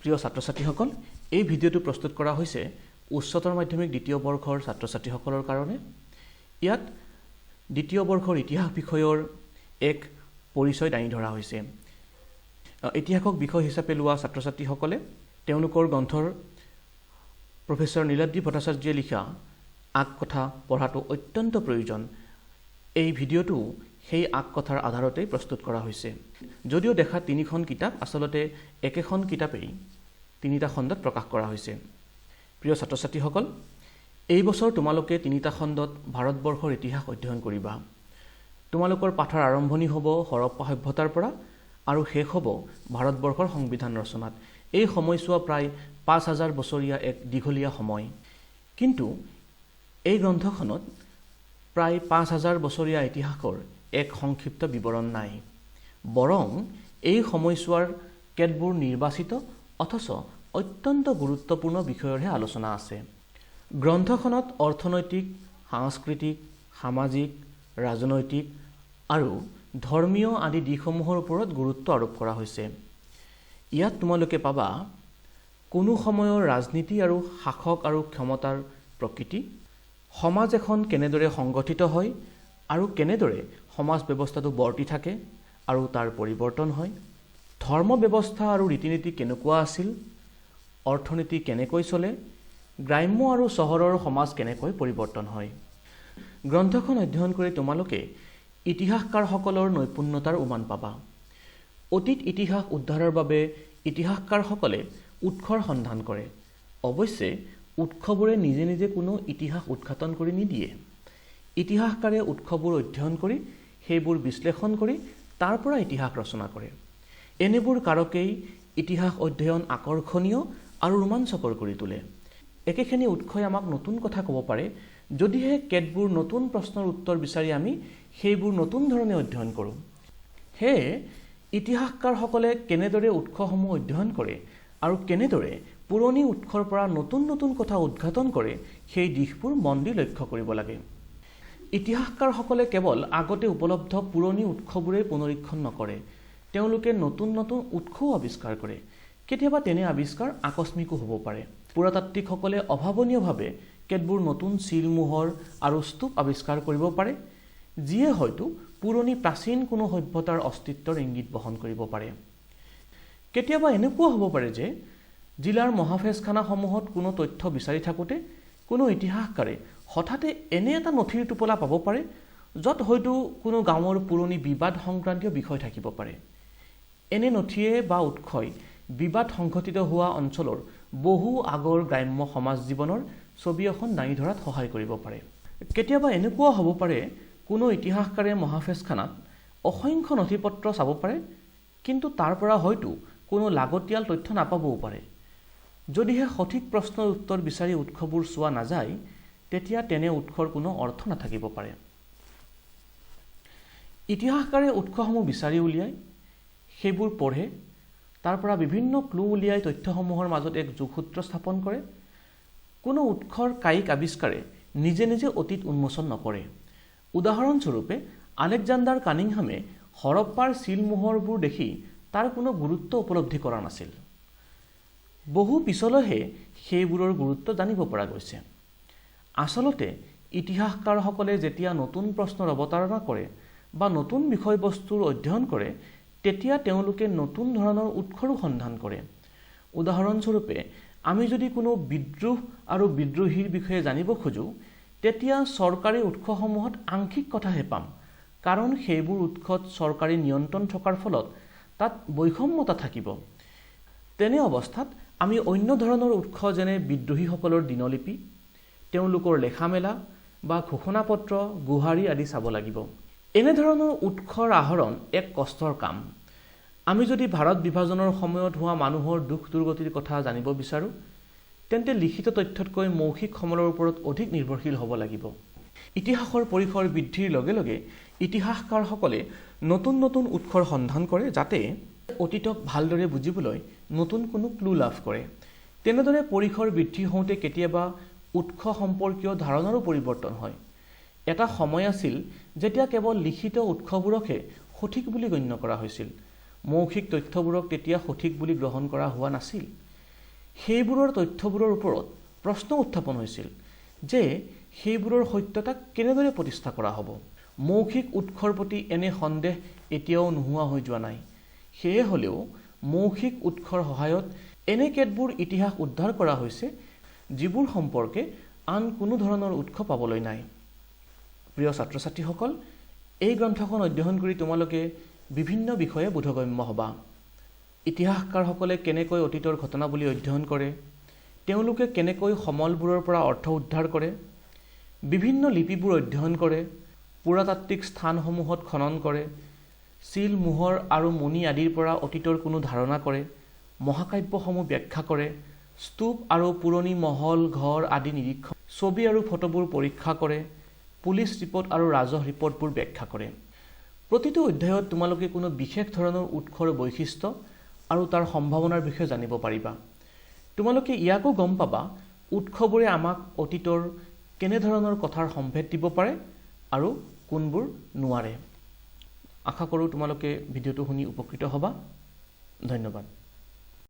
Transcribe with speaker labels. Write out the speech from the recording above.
Speaker 1: প্ৰিয় ছাত্ৰ ছাত্ৰীসকল, এই ভিডিঅ'টো প্ৰস্তুত কৰা হৈছে উচ্চতৰ মাধ্যমিক দ্বিতীয় বৰ্ষৰ ছাত্ৰ ছাত্ৰীসকলৰ কাৰণে। ইয়াত দ্বিতীয় বৰ্ষৰ ইতিহাস বিষয়ৰ এক পৰিচয় দাঙি ধৰা হৈছে। ইতিহাসক বিষয় হিচাপে লোৱা ছাত্ৰ ছাত্ৰীসকলে তেওঁলোকৰ গ্ৰন্থৰ প্ৰফেচৰ নীলাদ্ৰি ভট্টাচাৰ্যই লিখা আগকথা পঢ়াটো অত্যন্ত প্ৰয়োজন। এই ভিডিঅ'টো সেই আগকথাৰ আধাৰতেই প্ৰস্তুত কৰা হৈছে। যদিও দেখা তিনিখন কিতাপ, আচলতে একেখন কিতাপেই তিনিটা খণ্ডত প্ৰকাশ কৰা হৈছে। প্ৰিয় ছাত্ৰ ছাত্ৰীসকল, এই বছৰ তোমালোকে তিনিটা খণ্ডত ভাৰতবৰ্ষৰ ইতিহাস অধ্যয়ন কৰিবা। তোমালোকৰ পাঠৰ আৰম্ভণি হ'ব হৰপ্পা সভ্যতাৰ পৰা আৰু শেষ হ'ব ভাৰতবৰ্ষৰ সংবিধান ৰচনাত। এই সময়ছোৱা প্ৰায় 5000 বছৰীয়া এক দীঘলীয়া সময়। কিন্তু এই গ্ৰন্থখনত প্ৰায় 5000 বছৰীয়া ইতিহাসৰ এক সংক্ষিপ্ত বিৱৰণ নাই, বৰং এই সময়ছোৱাৰ কেতবোৰ নিৰ্বাচিত অথচ অত্যন্ত গুৰুত্বপূৰ্ণ বিষয়ৰহে আলোচনা আছে। গ্ৰন্থখনত অৰ্থনৈতিক, সাংস্কৃতিক, সামাজিক, ৰাজনৈতিক আৰু ধৰ্মীয় আদি দিশসমূহৰ ওপৰত গুৰুত্ব আৰোপ কৰা হৈছে। ইয়াত তোমালোকে পাবা কোনো সময়ৰ ৰাজনীতি আৰু শাসক আৰু ক্ষমতাৰ প্ৰকৃতি, সমাজ এখন কেনেদৰে সংগঠিত হয় আৰু কেনেদৰে সমাজ ব্যৱস্থাটো বৰ্তি থাকে আৰু তাৰ পৰিৱৰ্তন হয়, ধৰ্ম ব্যৱস্থা আৰু ৰীতি নীতি কেনেকুৱা আছিল, অৰ্থনীতি কেনেকৈ চলে, গ্ৰাম্য আৰু চহৰৰ সমাজ কেনেকৈ পৰিৱৰ্তন হয়। গ্ৰন্থখন অধ্যয়ন কৰি তোমালোকে ইতিহাসকাৰসকলৰ নৈপুণ্যতাৰ উমান পাবা। অতীত ইতিহাস উদ্ধাৰৰ বাবে ইতিহাসকাৰসকলে উৎসৰ সন্ধান কৰে। অৱশ্যে উৎসবোৰে নিজে নিজে কোনো ইতিহাস উদ্ঘাটন কৰি নিদিয়ে। ইতিহাসকাৰে উৎসবোৰ অধ্যয়ন কৰি সেইবোৰ বিশ্লেষণ কৰি তাৰ পৰা ইতিহাস ৰচনা কৰে। এনেবোৰ কাৰকেই ইতিহাস অধ্যয়ন আকৰ্ষণীয় আৰু ৰোমাঞ্চকৰ কৰি তোলে। একেখিনি উৎসই আমাক নতুন কথা ক'ব পাৰে, যদিহে কেতবোৰ নতুন প্ৰশ্নৰ উত্তৰ বিচাৰি আমি সেইবোৰ নতুন ধৰণে অধ্যয়ন কৰোঁ। সেয়ে ইতিহাসকাৰসকলে কেনেদৰে উৎসসমূহ অধ্যয়ন কৰে আৰু কেনেদৰে পুৰণি উৎসৰ পৰা নতুন নতুন কথা উদ্ঘাটন কৰে, সেই দিশবোৰ মন দি লক্ষ্য কৰিব লাগে। ইতিহাসকাৰসকলে কেৱল আগতে উপলব্ধ পুৰণি উৎসবোৰেই পুনৰীক্ষণ নকৰে, তেওঁলোকে নতুন নতুন উৎসও আৱিষ্কাৰ কৰে। কেতিয়াবা তেনে আৱিষ্কাৰ আকস্মিকো হ'ব পাৰে। পুৰাতাত্ত্বিকসকলে অভাৱনীয়ভাৱে কেতবোৰ নতুন চিলমোহৰ আৰু স্তূপ আৱিষ্কাৰ কৰিব পাৰে, যিয়ে হয়তো পুৰণি প্ৰাচীন কোনো সভ্যতাৰ অস্তিত্বৰ ইংগিত বহন কৰিব পাৰে। কেতিয়াবা এনেকুৱা হ'ব পাৰে যে জিলাৰ মহাফেজখানাসমূহত কোনো তথ্য বিচাৰি থাকোঁতে কোনো ইতিহাসকাৰে হঠাতে এনে এটা নথিৰ টোপোলা পাব পাৰে, য'ত হয়তো কোনো গাঁৱৰ পুৰণি বিবাদ সংক্ৰান্তীয় বিষয় থাকিব পাৰে। এনে নথিয়ে বা উৎসই বিবাদ সংঘটিত হোৱা অঞ্চলৰ বহু আগৰ গ্ৰাম্য সমাজ জীৱনৰ ছবি এখন দাঙি ধৰাত সহায় কৰিব পাৰে। কেতিয়াবা এনেকুৱাও হ'ব পাৰে, কোনো ইতিহাসকাৰে মহাফেজখানাত অসংখ্য নথি পত্ৰ চাব পাৰে, কিন্তু তাৰ পৰা হয়তো কোনো লাগতিয়াল তথ্য নাপাবও পাৰে। যদিহে সঠিক প্ৰশ্নৰ উত্তৰ বিচাৰি উৎসবোৰ চোৱা নাযায়, তেতিয়া তেনে উৎসৰ কোনো অৰ্থ নাথাকিব পাৰে। ইতিহাসকাৰে উৎসসমূহ বিচাৰি উলিয়াই সেইবোৰ পঢ়ে, তাৰ পৰা বিভিন্ন ক্লু উলিয়াই তথ্যসমূহৰ মাজত এক যোগসূত্ৰ স্থাপন কৰে। কোনো উৎসৰ কায়িক আৱিষ্কাৰে নিজে নিজে অতীত উন্মোচন নকৰে। উদাহৰণস্বৰূপে আলেকজাণ্ডাৰ কানিংহামে হৰপ্পাৰ চিলমোহৰবোৰ দেখি তাৰ কোনো গুৰুত্ব উপলব্ধি কৰা নাছিল। বহু পিছলৈহে সেইবোৰৰ গুৰুত্ব জানিব পৰা গৈছে। আচলতে ইতিহাসকাৰসকলে যেতিয়া নতুন প্ৰশ্নৰ অৱতাৰণা কৰে বা নতুন বিষয়বস্তুৰ অধ্যয়ন কৰে, তেতিয়া তেওঁলোকে নতুন ধৰণৰ উৎসৰো সন্ধান কৰে। উদাহৰণস্বৰূপে আমি যদি কোনো বিদ্ৰোহ আৰু বিদ্ৰোহীৰ বিষয়ে জানিব খোজোঁ, তেতিয়া চৰকাৰী উৎসসমূহত আংশিক কথাহে পাম, কাৰণ সেইবোৰ উৎসত চৰকাৰী নিয়ন্ত্ৰণ থকাৰ ফলত তাত বৈষম্যতা থাকিব। তেনে অৱস্থাত আমি অন্য ধৰণৰ উৎস যেনে বিদ্ৰোহীসকলৰ দিনলিপি, তেওঁলোকৰ লেখা মেলা বা ঘোষণাপত্ৰ, গোহাৰি আদি চাব লাগিব। এনেধৰণৰ উৎসৰ আহৰণ এক কষ্টৰ কাম। আমি যদি ভাৰত বিভাজনৰ সময়ত হোৱা মানুহৰ দুখ দুৰ্গতিৰ কথা জানিব বিচাৰোঁ, তেন্তে লিখিত তথ্যতকৈ মৌখিক সমলৰ ওপৰত অধিক নিৰ্ভৰশীল হ'ব লাগিব। ইতিহাসৰ পৰিসৰ বৃদ্ধিৰ লগে লগে ইতিহাসকাৰসকলে নতুন নতুন উৎসৰ সন্ধান কৰে, যাতে অতীতক ভালদৰে বুজিবলৈ নতুন কোনো ক্লু লাভ কৰে। তেনেদৰে পৰিসৰ বৃদ্ধি হওঁতে কেতিয়াবা উৎস সম্পৰ্কীয় ধাৰণাৰো পৰিৱৰ্তন হয়। এটা সময় আছিল যেতিয়া কেৱল লিখিত উৎসবোৰকহে সঠিক বুলি গণ্য কৰা হৈছিল। মৌখিক তথ্যবোৰক তেতিয়া সঠিক বুলি গ্ৰহণ কৰা হোৱা নাছিল। সেইবোৰৰ তথ্যবোৰৰ ওপৰত প্ৰশ্ন উত্থাপন হৈছিল যে সেইবোৰৰ সত্যতাক কেনেদৰে প্ৰতিষ্ঠা কৰা হ'ব। মৌখিক উৎসৰ প্ৰতি এনে সন্দেহ এতিয়াও নোহোৱা হৈ যোৱা নাই। সেয়ে হ'লেও মৌখিক উৎসৰ সহায়ত এনে কেতবোৰ ইতিহাস উদ্ধাৰ কৰা হৈছে যিবোৰ সম্পৰ্কে আন কোনো ধৰণৰ উৎস পাবলৈ নাই। প্ৰিয় ছাত্ৰ ছাত্ৰীসকল, এই গ্ৰন্থখন অধ্যয়ন কৰি তোমালোকে বিভিন্ন বিষয়ে বোধগম্য হ'বা। ইতিহাসকাৰসকলে কেনেকৈ অতীতৰ ঘটনাৱলী অধ্যয়ন কৰে, তেওঁলোকে কেনেকৈ সমলবোৰৰ পৰা অৰ্থ উদ্ধাৰ কৰে, বিভিন্ন লিপিবোৰ অধ্যয়ন কৰে, পুৰাতাত্ত্বিক স্থানসমূহত খনন কৰে, চিল, মোহৰ আৰু মণি আদিৰ পৰা অতীতৰ কোনো ধাৰণা কৰে, মহাকাব্যসমূহ ব্যাখ্যা কৰে, স্তূপ আৰু পুৰণি মহল, ঘৰ আদি নিৰীক্ষণ, ছবি আৰু ফটোবোৰ পৰীক্ষা কৰে, পুলিচ ৰিপৰ্ট আৰু ৰাজহ ৰিপৰ্টবোৰ ব্যাখ্যা কৰে। প্ৰতিটো অধ্যায়ত তোমালোকে কোনো বিশেষ ধৰণৰ উৎসৰ বৈশিষ্ট্য আৰু তাৰ সম্ভাৱনাৰ বিষয়ে জানিব পাৰিবা। তোমালোকে ইয়াকো গম পাবা উৎসবোৰে আমাক অতীতৰ কেনেধৰণৰ কথাৰ সম্ভেদ দিব পাৰে আৰু কোনবোৰ নোৱাৰে। আশা কৰোঁ তোমালোকে ভিডিঅ'টো শুনি উপকৃত হ'বা। ধন্যবাদ।